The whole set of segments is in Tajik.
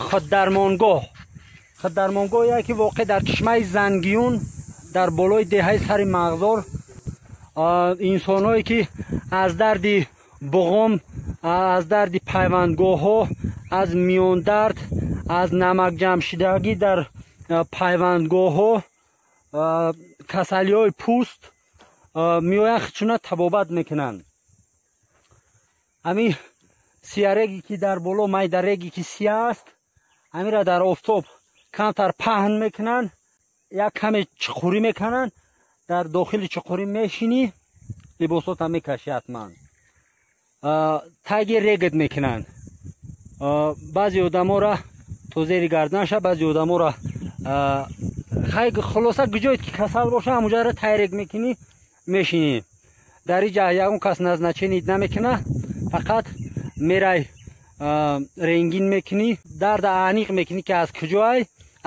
Худдармонгоҳ. Худдармонгоҳ яке воқеъ дар чишмаи Зангиюн дар болои деҳаи Сари Мағзор. Инсонҳое ки аз дарди буғум, аз дарди пайвандгоҳҳо, аз миёндард, аз намакҷамъшудагӣ дар пайвандгоҳҳо, касалиҳои пӯст меоянд, худшуна табобат мекунанд. Ҳамин сияреге ки дар боло, майдареге ки сия аст, ҳаминро дар офтоб камтар паҳн мекунанд, як каме чуқурӣ мекунанд, дар дохили чуқурӣ мешинӣ, либосота мекашӣ ҳатман. Таги регт мекунанд. Баъзе одаморо то зери гарданша, баъзе одаморо хай, хулоса, куҷое ки касал боша, ҳамуҷаро тай рег мекунӣ, мешинӣ. Дар иҷа ягон кас назначение намекуна, фақат мерай, рентген мекунӣ, дарда аниқ мекунӣ, ки аз куҷоай,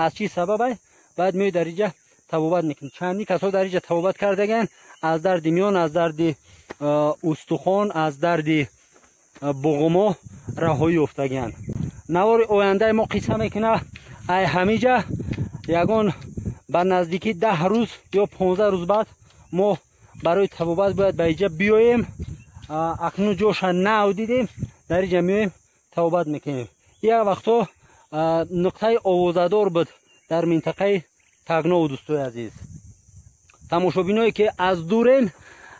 аз чӣ сабабай, баъд меои, дар иҷа табобат мекунӣ. Чандин касо дар иҷа табобат кардаган аз дарди миён, аз дарди устухон, аз дарди буғумо раҳоӣ ёфтагианд. Навори ояндаи мо қисса мекуна ай ҳамиҷа. Ягон ба наздикӣ 10 рӯз ё 15 рӯз баъд мо барои табобат бояд ба иҷа биёем. Акнун ҷоша нав дидем, дар иҷа меоем, табобат мекунем. Як вақтҳо нуқтаи овозадор буд дар минтақаи Тагнову. Дӯстои азиз, тамошобиное ки аз дурен,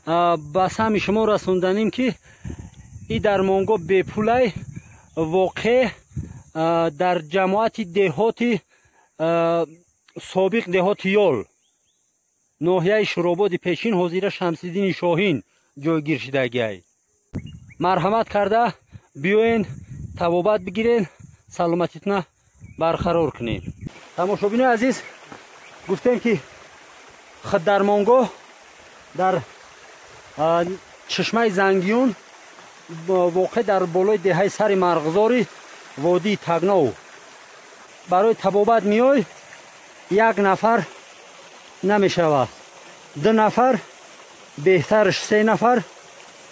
ба самъи шумо расонданем, ки ин дармонгоҳ бепулай, воқеъ дар ҷамоати деҳоти, собиқ деҳоти Ёл, ноҳияи Шурободи пешин, ҳозира Шамсиддини Шоҳин ҷойгир шудагиай. Марҳамат карда биёен, табобат бигирен, саломатитона барқарор кунем. Тамошобинои азиз, гуфтем, ки худдармонгоҳ дар чишмаи Зангиюн, воқеъ дар болои деҳаи Сари Марғзори водии Тагнов. Барои табобат меой, як нафар намешавад, ду нафар, беҳтараш се нафар,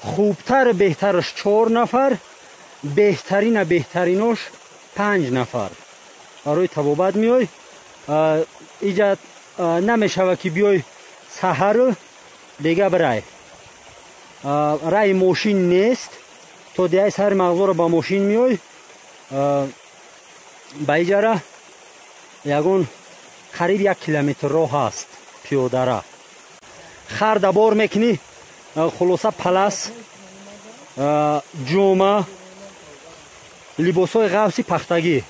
хубтар беҳтараш чор нафар, беҳтарина беҳтаринош панҷ нафар барои табобат меой. Иҷа намешавад, ки биёй саҳару бега бирай. Раи мошин нест. То деҳаи Сари Мағзоро ба мошин меой, ба иҷара ягон қариб 1 километр роҳ ҳаст пиёдара. Харда бор мекунӣ, хулоса, палас, ҷома, либосҳои ғафси пахтагӣ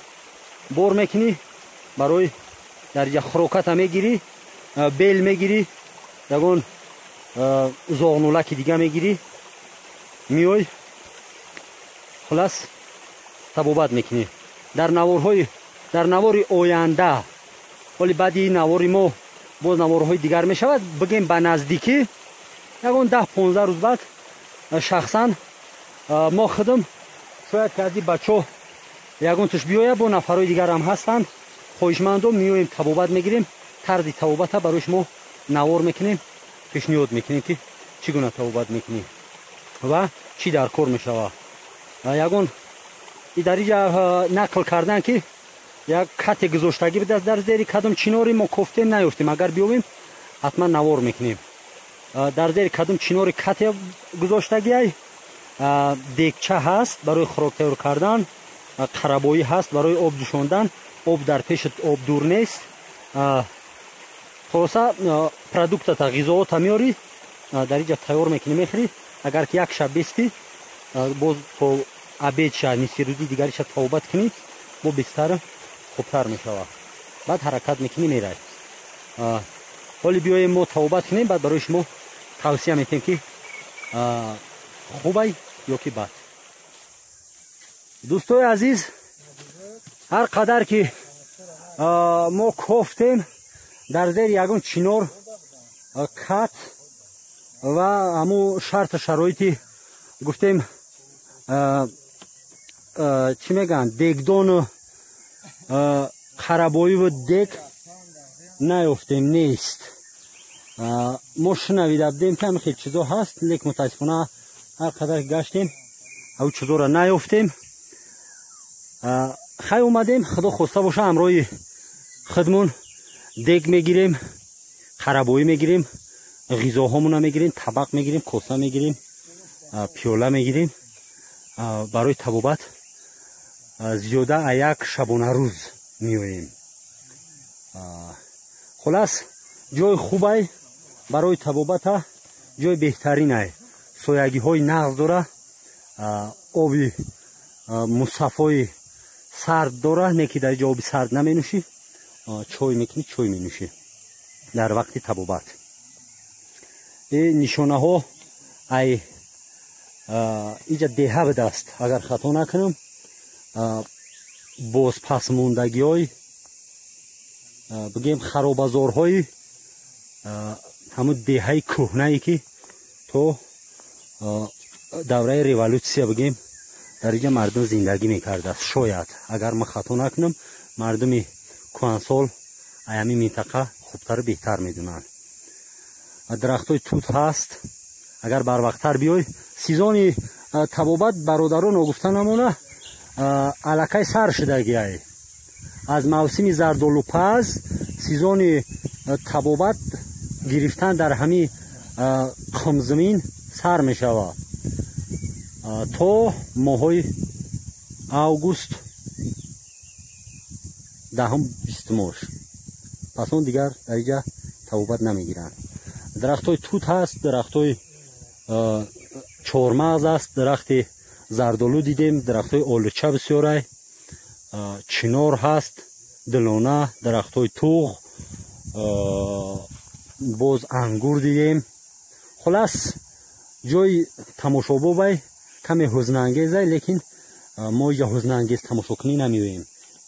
бор мекунӣ, барои дар иҷа хӯроката мегирӣ, бел мегирӣ, ягон зоғнулаки дига мегирӣ, меой, хулас, табобат мекунӣ. Дар наворҳои, дар навори оянда, ҳоли баъди навори мо боз наворҳои дигар мешавад, бигем, ба наздикӣ ягон 10-15 рӯз баъд шахсан мо худам, шояд ки аз ин бачаҳо ягон туш биёяд, бо нафарҳои дигарам ҳастанд хоҳишмандо, меоем, табобат мегирем, тарзи табобата барои шумо навор мекунем, пешниҳод мекунем, ки чӣ гуна табобат мекунем ва чӣ дар кор мешавад. Ягон дар иҷа нақл кардан, ки як кате гузоштагӣ будааст дар зери кадом чинори, мо кофтем, наёфтем. Агар биёбем, ҳатман навор мекунем. Дар зери кадом чинори кате гузоштагиай, дегча ҳаст барои хӯрок тайёр кардан, қарабоӣ ҳаст барои об ҷӯшондан, об дар пешат, об дур нест. Хулоса, продуктата, ғизоота меёрӣ, дар иҷа тайёр мекунӣ, мехӯрӣ. Агар ки як шаб бистӣ, боз то обедша, нисфирӯзи дигариша табобат кунӣ, бо бештар хубтар мешавад. Баъд ҳаракат мекунӣ, мерай. Ҳоли биёем, мо табобат кунем, баъд барои шумо тавсия метем, ки хубай ё ки бад. Дӯстои азиз, ҳар қадар ки мо кофтем, дар зери ягон чинор кат ва ҳамун шарту шароити гуфтем, чӣ мегӯянд, дегдону қарабоиву дег наёфтем, нест. Мо шунавида будем, ки ҳамин хел чизо ҳаст, лек мутаассифона Ҳар қадар гаштем, ав чизоро наёфтем. Хай, омадем, худо хоста боша, ҳамроҳи худмон дег мегирем, қарабоӣ мегирем, ғизоҳомона мегирем, табақ мегирем, коса мегирем, пиёла мегирем. Барои табобат зиёда а як шабонарӯз меоем. Хулас, ҷои хубай барои табобата, ҷои беҳтаринай. Соягиҳои нағз дора, оби мусаффои сард дора, не ки дар ҷо оби сард наменӯшӣ, чой мекунӣ, чой менӯшӣ дар вақти табобат. Э нишонаҳо ай иҷа деҳа будааст, агар хато накунам, бозпасмондагиҳои, бигем, харобазорҳои ҳамун деҳаи кӯҳнае, ки то давраи революсия, бигем, дар иҷа мардум зиндагӣ мекардааст. Шояд, агар ман хато накунам, мардуми кӯҳансол ай ҳамин минтақа хубтару беҳтар медонанд. Дарахтҳои тут ҳаст. Агар барвақттар биёй, сезони табобат, бародаро, ногуфта намона, аллакай сар шудагиай. Аз мавсими зардолупаз сезони табобат гирифтан дар ҳамин қумзамин сар мешавад то моҳҳои август, 10-ум, 20-умош. Пас он дигар дар иҷа табобат намегиранд. Дарахтҳои тут ҳаст, дарахтҳои чормағз аст, дарахти зардолу дидем, дарахтҳои олуча бисёрай, чинор ҳаст, дилона, дарахтҳои туғ, боз ангур дидем. Хулас, ҷои тамошобобай, каме ҳузнангезай, лекин мо иҷа ҳузнангез тамошокунӣ намеоем,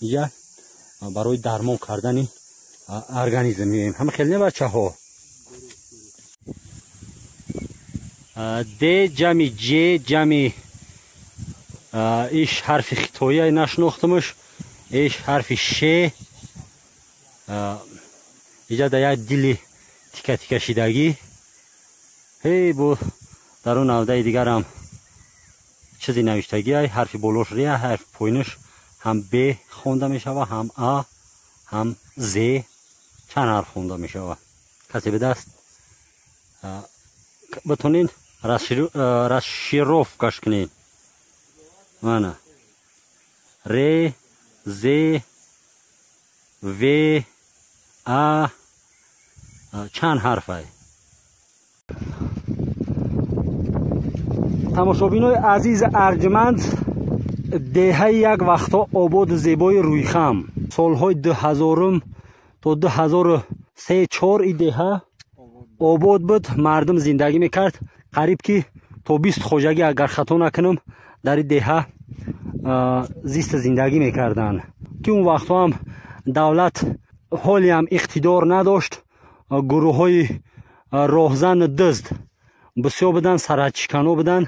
иҷа барои дармон кардани организм меоем. Ҳама хел не, бачаҳо? Д ҷами ҷ ҷами иш ҳарфи хитоия нашинохтамаш, иш ҳарфи ше. Иҷа да як дили тика тика шидагӣ. Ҳей, бо дар он навдаи дигарам чизе навиштагиай. Ҳарфи болош ре, ҳарфи поинаш ҳам б хонда мешава, ҳам а, ҳам з. Чанд ҳарф хонда мешава, касе бидаст, битонед расшифровкаш кунед. Мана р, з, в, а, чанд ҳарфай. Тамошобинои азиз арҷманд, деҳаи як вақтҳо ободу зебои Рӯйхам солҳои 2000-ум то 2003-4 и деҳа обод буд, мардум зиндагӣ мекард. Қариб ки то 20 хоҷагӣ, агар хато накунам, дар ин деҳа зиста зиндагӣ мекарданд, ки он вақтҳо ҳам давлат ҳолиам иқтидор надошт. Гурӯҳҳои роҳзану дузд бисёр буданд, сарҳадшикано буданд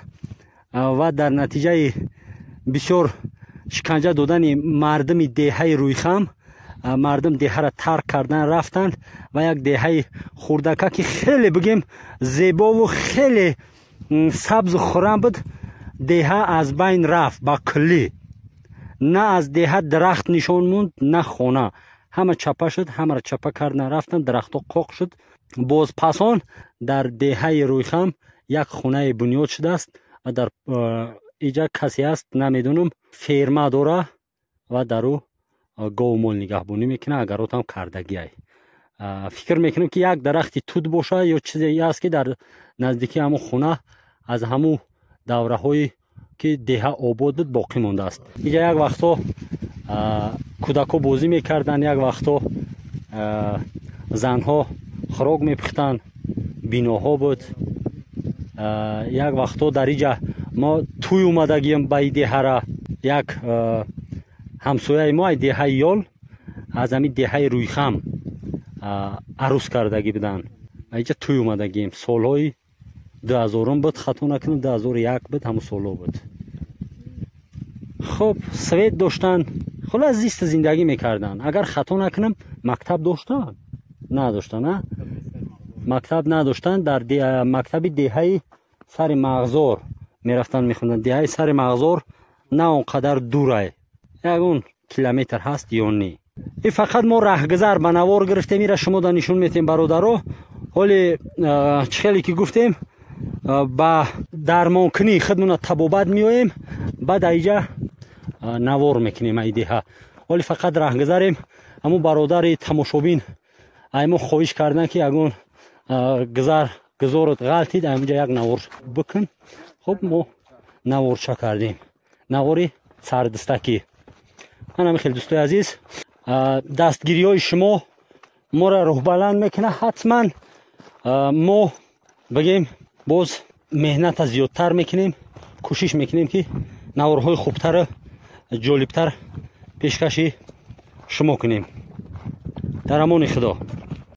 ва дар натиҷаи бисёр шиканҷа додани мардуми деҳаи Рӯйхам мардум деҳаро тарк кардан рафтанд ва як деҳаи хурдака, ки хеле, бигем, зебову хеле сабзу хуррам буд, деҳа аз байн рафт ба куллӣ. На аз деҳа дарахт нишон монд, на хона. Ҳама чапа шуд, ҳамаро чапа кардан рафтанд, дарахтҳо қоқ шуд. Боз пасон дар деҳаи Рӯйхам як хонае бунёд шудааст ва дар иҷа касе аст, намедонам, ферма дора ва дар ӯ говмол нигаҳбонӣ мекунад, агаротам кардагиай. Фикр мекунам, ки як дарахти тут боша ё чизе аст, ки дар наздикии ҳамун хона аз ҳамун давраҳое ки деҳа обод буд боқӣ мондааст. Иҷа як вақтҳо кӯдакҳо бозӣ мекарданд, як вақтҳо занҳо хӯрок мепухтанд, биноҳо буд. Як вақтҳо дар иҷа мо тӯй омадагием ба и деҳара. Як ҳамсояи мо ай деҳаи Ёл аз ҳамин деҳаи Рӯйхам арӯс кардагӣ буданд. Иҷа тӯй омадагием, солҳои 2000-ум буд, хато накунам, 2001 буд, ҳамун солҳо буд. Хуб, свет доштанд, хулас, зиста зиндагӣ мекарданд. Агар хато накунам, мактаб доштанд, надоштанд, а мактаб надоштанд. Дар мактаби деҳаи сари мағзор Мерафтанд, мехонданд. Деҳаи Сари Мағзор на он қадар дурай, ягон километр ҳаст ё не. И фақат мо раҳгузар ба навор гирифтем, ира шумо да нишон метем, бародаро. Ҳоли чӣ хеле ки гуфтем, ба дармонкунӣ худмона табобат меоем, баъд аиҷа навор мекунем ай деҳа. Ҳоли фақат раҳгузарем. Ҳамун бародари тамошобин ай мо хоҳиш кардан, ки ягон гузар гузорот ғалтид, ҳаминҷа як навор бикун. Хуб, мо наворча кардем, навори сардистакӣ. Ҳанами хел, дӯстои азиз, дастгириҳои шумо моро рӯҳбаланд мекунад. Ҳатман мо бигем, боз меҳната зиёдтар мекунем, кӯшиш мекунем, ки наворҳои хубтару ҷолибтар пешкаши шумо кунем. Дар амони Худо.